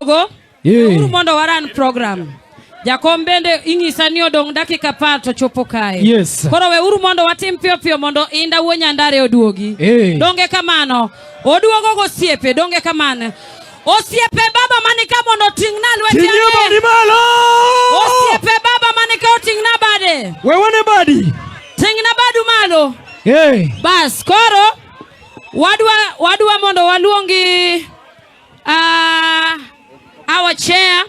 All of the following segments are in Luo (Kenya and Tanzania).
duogo, Eh. uru mondo waran program. Jakom bende ing'isa ni odong' dakika 10 to chopo kae. Yes. Koro weuru mondo watim piyo piyo mondo Inda wuo Nyandare oduogi. Eh. Donge kamano? Oduogo gosiepe, donge kamano? Osiepe baba manika mondo oting'na lwete Ting'ie ane. badi malo. Osiepe baba manika oting'na bade. Wewane badi. Ting'na badu malo. Eh. Bas, koro wadwa mondo waluongi our chair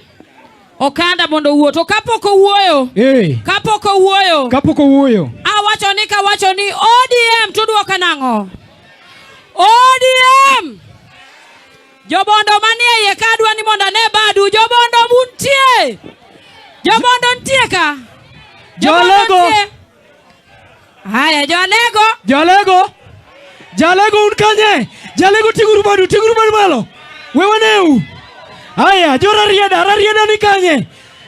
Okanda mondo owuo. To kapok owuoyo, Eh. kapok owuoyo, Kapok owuoyo. awacho ni kawacho ni ODM tuduoka nang'o? ODM! Jobondo manie iye ka adwa ni mondo ane badu. Jobondo muntie! Jobondo nitie ka? Jobondo Joalego. nitie? Haya, joalego. Jalego. Jalego un kanye? Jalego ting'uru badu, ting'uru badu malo. Wewaneu. Aya, Jorarieda, Rarieda ni kanye?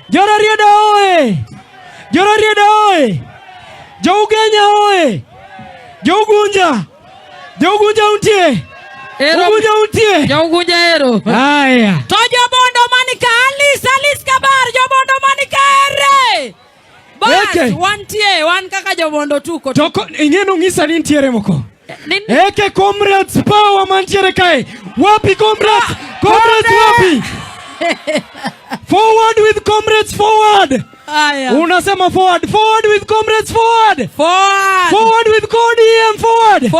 Jorarieda oe. Jorarieda oe. Jougenya oe. Jougunja. Jougunja untie. Ero, Ugunja untie. Jougunja ero. Aya. To jobondo manika Alice, Alice Kabar, jobondo manika ere. Bas, Eke. wantie, wan kaka jobondo tuko. To ing'e nong'isa ni nitiere moko. Eke comrades power mantiere kae. Wapi comrades? Comrades wapi? Forward with comrades, forward. Aya. Unasema forward, forward with comrades, forward. Forward. Forward with ODM, forward.